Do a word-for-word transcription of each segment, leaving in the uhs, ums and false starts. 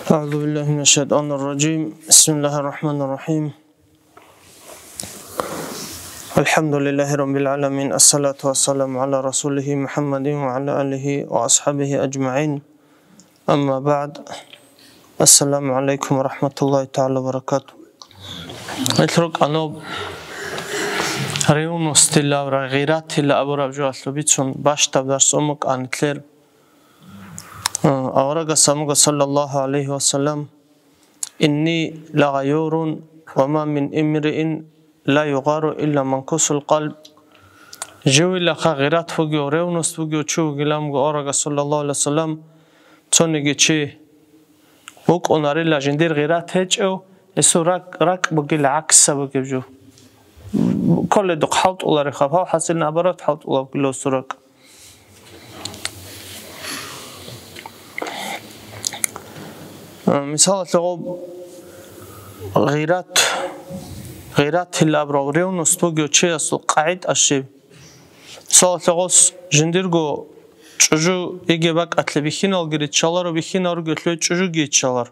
أعوذ بالله من الشيطان الرجيم. بسم الله الرحمن الرحيم. الحمد لله رب العالمين. الصلاة والسلام على رسوله محمد وعلى آله وأصحابه أجمعين. أما بعد. السلام عليكم ورحمة الله تعالى وبركاته. Ил рукӀануб ревностила, гъиратила абураб жоялъул бицун бащдаб дарс умукӀанилъер. Аварагас амуго, саллаллаху гӀалайхи ва саллям: «Инни лагъайюрун, ва ма мин имриин ла югъару илла манкусул къалб». Живилаха гъират бугев, ревность бугев чи вугилан буго аварагас, саллаллаху гӀалайхи ва саллям, цониги чи вукӀунарила жиндир гъират гьечӀев, гьесул ракӀ, ракӀ бугила гӀакса бугеб жо. Кколедухъ хӀалтӀулариха, гьав хӀасил наоборот хӀалтӀулаб гьесул ракӀ. Мисалалъе гъоб гъират, гъиратила абураб ревность бугев чиясул къагӀида щиб? Мисалалъе гъос жиндирго чӀужу иге бакӀалъе бихьиналги риччаларо, бихьинал ругелъул чӀужуги иччалар.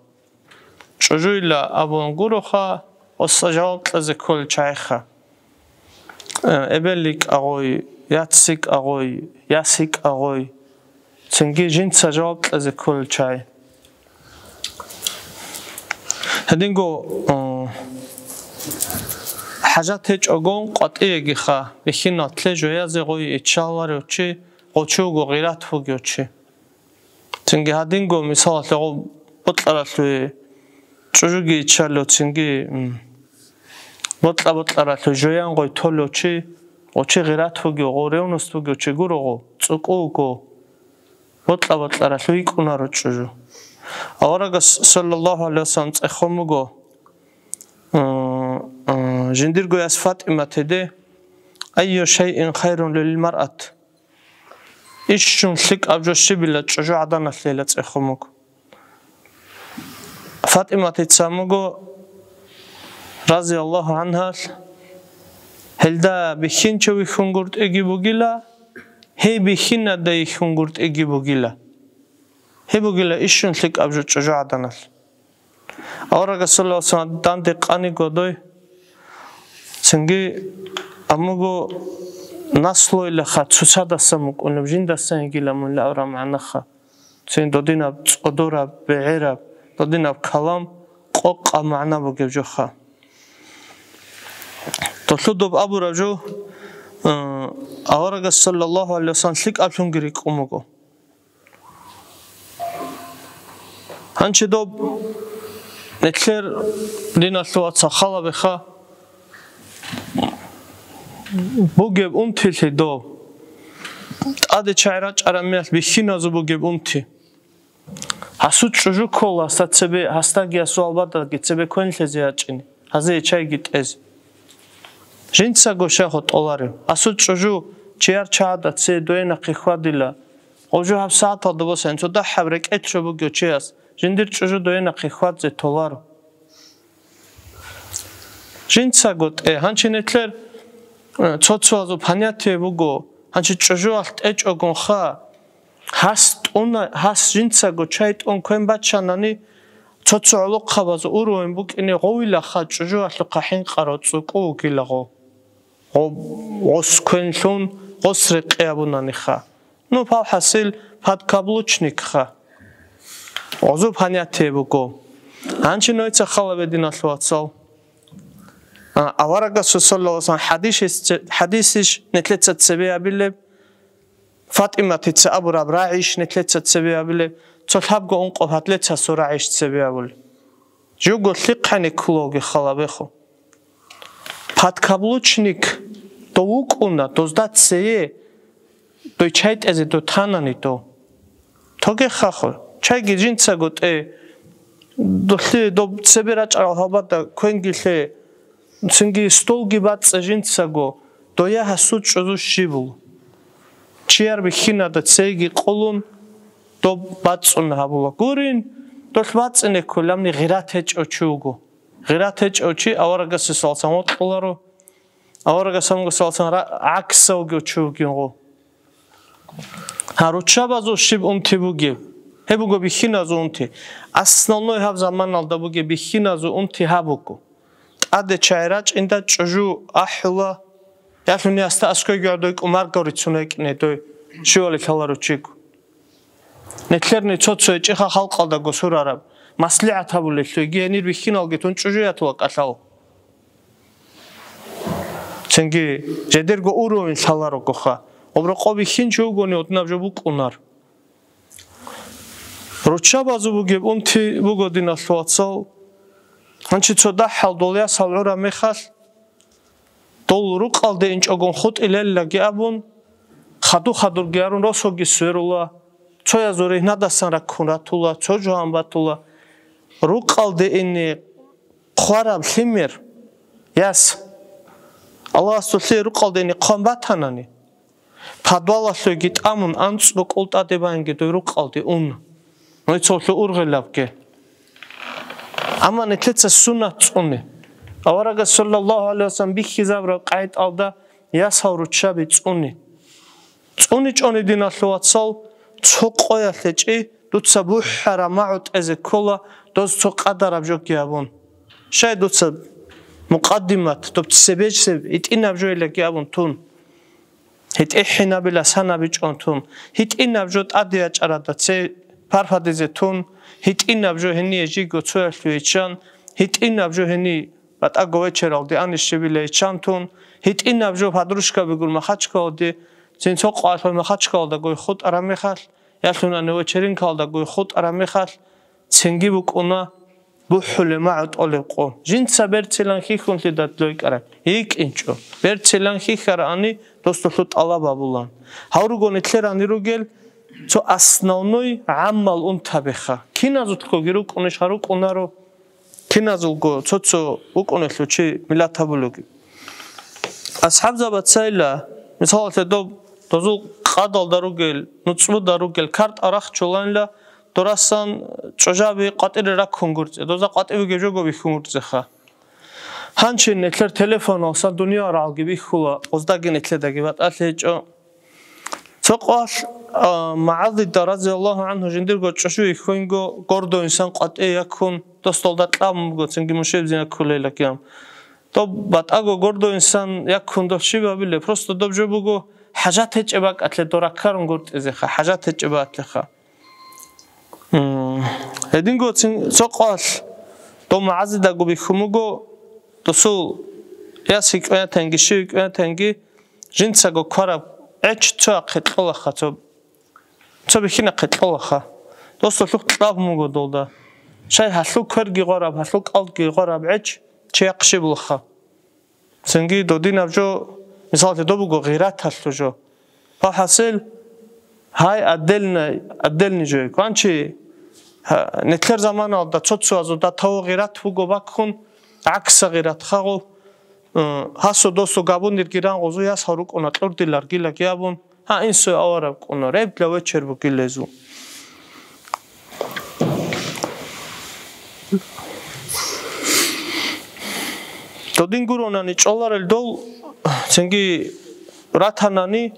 ЧӀужуйила абун гуроха, гъоса жаваб кьезе кколел чагӀиха. Э, эбел йикӀа гъой, яц йикӀа гъой, яс йикӀа гъой. Цинги жинца жаваб кьезе кколел чагӀи. Гьединго, э, хӀажат гьечӀогон къватӀиегиха, бихьиналъе жоязе гъой иччаларев чи, гъов чи вуго гъират бугев чи. Цинги гьадинго, мисалалъе, гъо бокьаралъуе чӀужуги иччалев, цинги, м, бокьа-бокьаралъуе жоян гъой толев чи, гъо чи гъират бугев, гъо ревность бугев чи гуро гъо, цӀукӀу вуго, бокьа-бокьаралъуе йикӀунаро чӀужу. Аварагас, саллаллаху гӀалайхи ва саллям, цӀехун буго, м, м, жиндирго яс ФатӀиматиде: «Айю шайин хайрун лил маръат?» Ищун лъикӀаб жо щибила чӀужугӀаданалъейила цӀехун буго. ФатӀиматица амуго, разияллаху гӀанхалъ, гьелда бихьинчи вихьунгутӀиги бугила, гьей бихьинада йихьунгутӀиги бугила. Гьеб бугила ищун лъикӀаб жо чӀужугӀаданалъ. Аварагас, саллаллаху гӀалайхи ва саллям, данде къаниго дой, цинги амуго наслуйлаха цоцадасан мукӀунеб, жиндасан йигила мун абураб магӀнаха. Цин додинаб цӀодораб, бегӀераб, додинаб калам къокъаб магӀна бугеб жоха. Долъу доб абураб жо, э, аварагас, саллаллаху гӀалайхи ва саллям, лъикӀаблъунги рикӀкӀун буго. Гьанчи доб нилъер диналъул вацал халабеха бугеб унтилъи доб. ТӀаде чагӀи рачӀараб мехалъ бихьиназул бугеб унти. Гьасул чӀужу ккола гьасда цебе, гьасдаги гьасул албадаги цебе квен лъезе ячӀине, гьазие чайги тӀезе. Жинцаго щай гъо тӀоларев? Гьасул чӀужу чияр чагӀада цее дое нахъе хьвадила. Гъо жо гьаб сагӀаталда босани, цо дагьаб рекӀелъ жо бугев чияс жиндир чӀужу дое нахъе хьвадзе толаро. Жинцаго тӀе, гьанчи нилъер, э, цо-цоязул понятие буго, гьанчи чӀужуялъ тӀечӀогонха, гьас тӀуна, гьас жинцаго чай тӀун квен баччанани, цо-цо гӀолохъабазул уровень букӀине гъовилаха чӀужуялъухъа хӀинкъарав цӀукӀу вугила гъо. Гъо-, гъос квен лъун, гъос рекъи абунаниха. Ну, пал хӀасил, подкаблучникха. Гъозул понятие буго. Гьанчи нойца халабе, диналъул вацал. А, аварагасул, саллаллаху алейхи ва саллям, хадисис-, хадисищ нилъеца цебе абилеб, ФатӀиматица абураб рагӀищ нилъеца цебе абилеб, цо лъабго ункъо гьадлецасул рагӀищ цебе абулеб. Жуго лъихъани ккологи халабеху. Подкаблучник дов вукӀуна, дозда цее, дой чай тӀезе дов танани дов. Тоге хаху, чайги жинцаго тӀе, долъи доб цебе рачӀарал гьалбада квенги лъе, цинги столги бацӀцӀе жинцаго, доя гьасул чӀузу щибул. Чияр бихьинада цейги къулун, доб бацӀцӀун гьабула. Гурин, долъ бацӀцӀине кколамни гъират гьечӀев чи вуго. Гъират гьечӀев чи аварагасесалсан вокьуларо, аварагасамгасалсан ра-, гӀакса вугев чи вугин гъо. Гьа, руччабазул щиб унти бугеб? Гьеб буго бихьиназул унти. Основной гьаб заманалда бугеб бихьиназул унти гьаб буго. ТӀаде чагӀи рачӀинда чӀужу ахӀула, ялъуни ясда аскойги гӀодой кӀумаргав рицун гьекӀне дой, щивали лъаларо чиго. Нилъерни цо-цо гьечӀеха халкъалдаго сурараб, маслигӀат гьабулелъуйги гьенир бихьиналги тун чӀужу ятула кӀалъал. Цинги жедерго уровень лъаларогоха. Оброкъо бихьинчи вугони гьуднаб жо букӀунар. Руччабазул бугеб унти буго, диналъул вацал. Гьанчи цо дагьал дол ясал гӀураб мехалъ, дол рукъалде инчӀогун хутӀилеллаги абун, хаду-хадурги арун росоги сверула, цоязул ригьнадасан раккун ратула, цо жугьан батула. Рукъалде ине хъвараб лъимер, яс, Аллагьасулъе рукъалде ине хъван батанани, подвалалъуги тӀамун, анцӀго кӀул тӀаде байинги дой рукъалде ун. Нуй цолъу ургъелабги. Амма нилъеца суннат цӀуне. Аварагас саллаллагьу гӀалайгьи вассалам бихьизабураб къагӀидалда ясал руччаби цӀуне. ЦӀуничӀони, диналъул вацал, цо къоялъе чӀи дуца бухӀараб магӀу тӀезе ккола, доз цо къадараб жоги абун. Щай дуца мукъаддимат, доб цебечеб гьитӀинаб жойилаги абун тун. ГьитӀихӀинабила санабичӀон тун, гьитӀинаб жо тӀаде ячӀарада цей парпадизе тун, гьитӀинаб жо гьение жиго цоялъуе иччан, гьитӀинаб жо гьени батӀаго вечералде анищебила иччан тун, гьитӀинаб жо подружкаби гур Махачкалде, цин цо къоялъ Махачкалда гой хутӀараб мехалъ, ялъунани вечеринкалда гой хутӀараб мехалъ, цинги букӀуна бухӀулеб магӀу тӀолеб къо. Жинца берцилан хьихьунлъи дадлъойкӀараб йикӀинчӀо. Берцилан хьихьараани, досулъу тӀалаб гьабулан. Гьав руго нилъерани ругел цо основной гӀаммал унтабиха. Киназулъгоги рукӀунищ гьарукӀунаро, киназулго цо-цо вукӀунелъул чи миллат гьабулуги. АсхӀабзабацайила, мисалалъе, доб дозул къадалда ругел, нуцӀбуда ругел картӀа рахчуланила, дорасан чӀужаби къватӀире раккун гурцӀи, доза къватӀи бугеб жого бихьун гурцӀиха. Гьанчи нилъер телефоналса дуниял рагӀалги бихьула, къуздаги нилъедаги батӀалъи гьечӀо. Цо къоялъ, а, МагӀазида, разияллагьу гӀангьу, жиндирго чӀужу ихьвинго гордо инсан къватӀие яккун, дос долда кьабун буго, цинги мушеб зина кколейилакьям. Доб батӀаго гордо инсан яккун доб щиб гьабилеб? Просто доб жо буго, хӀажат гьечӀеб бакӀалъе дора ккарун гуртӀизеха, хӀажат гьечӀеб бакӀалъеха. М, гьединго цин цо къоялъ дов магӀазидаго бихьун буго, досул яс гьикӀвеятанги, щив гьикӀвеятанги, жинцаго квараб гӀеч цо ахъе кьолаха, цо, цо бихьинахъе кьолаха. Досулъухъ кьаб муго долда. Шай гьалъул кверги гъвараб, гьалъул кӀалги гъвараб гӀеч чи яхъ щибулаха. Цинги додинаб жо, мисаллъи, доб буго гъираталъул жо. Пахасил, гьай, отдельно, отдельный жо. Кванчи, гьа, нилъер заманалда цо-цоязулда таву гъират буго баккун, гӀакса гъират хагъу, э, гьасу досу габунирги ран гъузу яс гьарукӀуна кьурдиларгилаги абун, гьа, инсуе авараг кӀуна, ребла вечер бугилезу. Додин гуронани чӀоларел дол, цинги ратанани,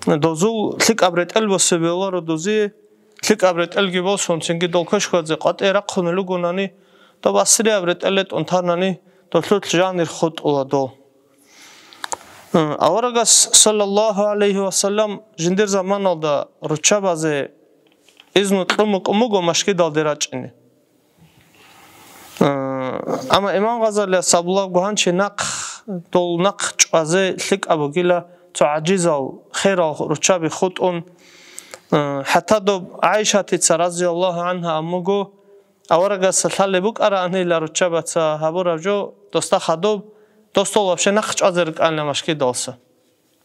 дозул лъикӀаб ретӀел босебе оларо дозие, лъикӀаб ретӀелги босун, цинги дол квешхвазе къватӀе рахъунел ругонани, доб асрияб ретӀел ретӀун танани, долъулъ жанир хутӀула дол. Аварагас, саллаллагьу гӀалайгьи ва саллам, жиндир заманалда руччабазе изну кьун букӀун буго машгидалде рачӀине. Амма Имам Гъазалияс абулеб буго гьанчи нахъ, дол нахъ чӀвазе лъикӀаб бугила цо гӀажизал, херал руччаби хутӀун. ХӀатта доб ГӀайшатица, разияллагьу гӀангьа, абун буго, аварагасда лъалеб букӀараанила руччабаца гьабураб жо, досда хадуб, дос дол вообще нахъ чӀвазе рукӀанила машгидалса.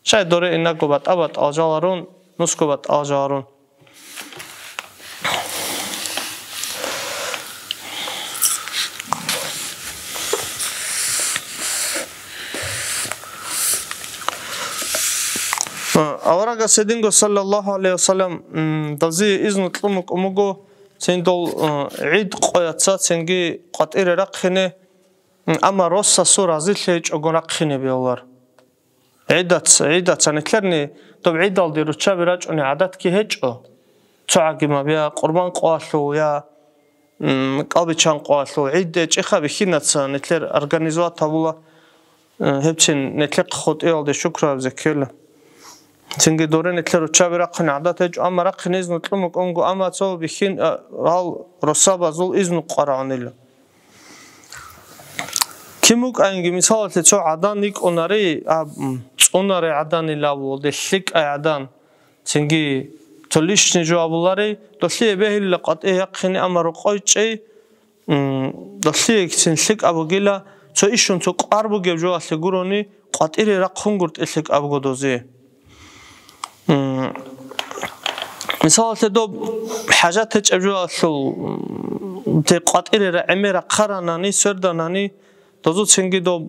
Шай доре инаго батӀа-батӀал жаларун, нусго батӀал жаларун. Аварагас гьединго, саллаллагьу гӀалайгьи ва саллам, м, дозие изну кьун букӀун буго, цин дол, м, гӀид къояца цинги къватӀире рахъине, м, амма росасул разилъи гьечӀого рахъине бегьулар. ГӀидац-, гӀидаца нилъерни доб гӀидалде руччаби рачӀуни гӀадатги гьечӀо. цо гӀагимаб, я къурбан къоялъул, я, м, кӀалбиччан къоялъул, гӀидде чӀеха бихьинаца нилъер организовать гьабула, э, гьебцин нилъехъ хутӀиялде шукру гьабизе ккела. Цинги доре нилъер руччаби рахъине гӀадат гьечӀо, амма рахъине изну кьун букӀунго, амма цо бихьин, а, гьал росабазул изну къварагӀунила. Кин букӀаинги, мисалалъе, цо гӀадан йикӀунари, а, м, цӀунари гӀаданилавулде лъикӀай гӀадан, цинги цо лишни жо абулари, долъие бегьилла къватӀие яхъине, амма рокъой чӀей, м, долъиецин лъикӀаб бугила, цо ишун цо кӀвар бугеб жоялъе гурони, къватӀире рахъун гуртӀи лъикӀабго дозе. М, мисалалъе, доб хӀажат гьечӀеб жоялъул, м, те къватӀире ра-, гӀемер рахъаранани, сверданани, дозуцинги доб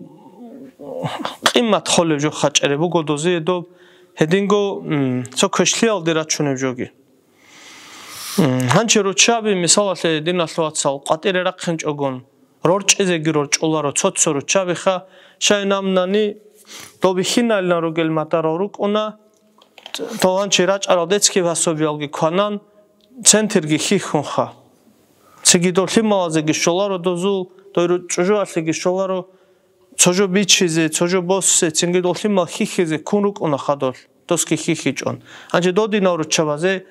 къимат холеб жо хачӀаре буго дозие доб, гьединго, м, цо квешлъиялде рачунеб жоги. М, гьанчи руччаби, мисалалъе, диналъул вацал, къватӀире рахъинчӀогон, рорчӀизеги рорчӀуларо цо-цо руччабиха, шай намнани, доб бихьиналилан ругел матӀарал рукӀуна, то гьанчи рачӀарал детский пособиялги кванан, центрги хьихьунха. Цинги доб лъималазеги щоларо дозул, дой ру-, чӀужуялъеги щоларо, цо жо бичизе, цо жо босе, цинги доб лъимал хьихьизе ккун рукӀуна хадолъ, досги хьихьичӀон. Гьанже додинал руччабазе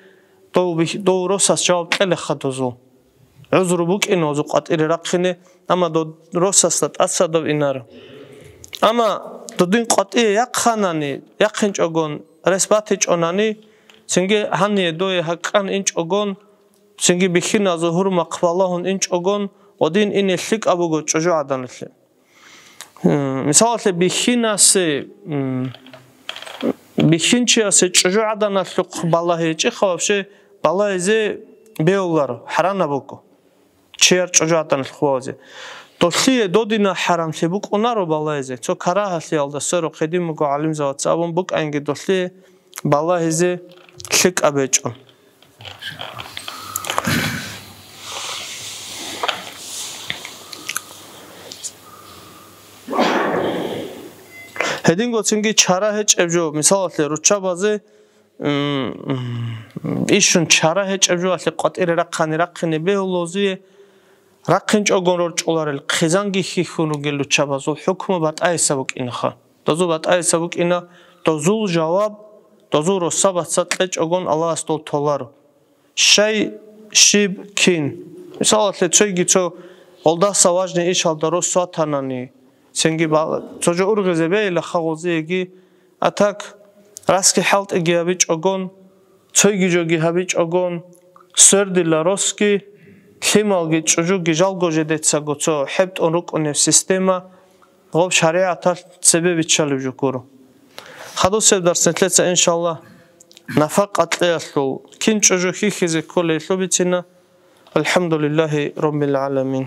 дов бих-, дов росас жаваб кьелеха дозул. ГӀузру букӀине гьозу къватӀире рахъине, амма дод росасда тӀасадав инаро. Амма додин къватӀие яхъанани, яхъинчӀогон, рес батичӀонани, цинги гьание дое гьакӀан инчӀогон, цинги бихьиназул гьурмахъ балагьун инчӀогон, гъодин ине лъикӀаб буго чӀужугӀаданалъе. М, мисалалъе, бихьинасе, м, бихьинчиясе чӀужугӀаданалъухъ балагьи гьечӀеха, вообще балагьизе бегьуларо, хӀаранаб буго чияр чӀужугӀаданалъухъ балагьизе. Долъие додина хӀарамлъи букӀунаро балагьизе, цо карагьалъиялда сверухъ гьедин буго гӀалимзабаца абун букӀанги долъие балагьизе лъикӀаб гьечӀо. Гьединго цинги чара гьечӀеб жо, мисалалъе, руччабазе, м, ишун чара гьечӀеб жоялъе къватӀире рахъани рахъине бегьулозие, рахъинчӀогон рорчӀуларел хъизанги хьихьун ругел руччабазул хӀукму батӀайса букӀинаха. Дозул батӀайса букӀина, дозул жаваб, дозул росабаца кьечӀогон Аллагьас дол толаро. Щай, щиб, кин. Мисалалъе, цойги цо гъолдаса важный ишалда рос ватанани, цинги ба-, цо жо ургъизе бейила хагъулзиеги, а так, расги хӀалтӀиги гьабичӀогон, цойги жоги гьабичӀогон, свердила росги, лъималги чӀужуги жалго жедецаго цо хӀебтӀун рукӀунеб система, гъоб шаригӀаталъ цебе биччалеб жо гуро. Хадусеб дарс нилъеца, иншаллагь, нафакъа кьеялъул кин чӀужу хьихьизе кколей лъубицина. Алхамдулиллагьи раббил гӀаламин.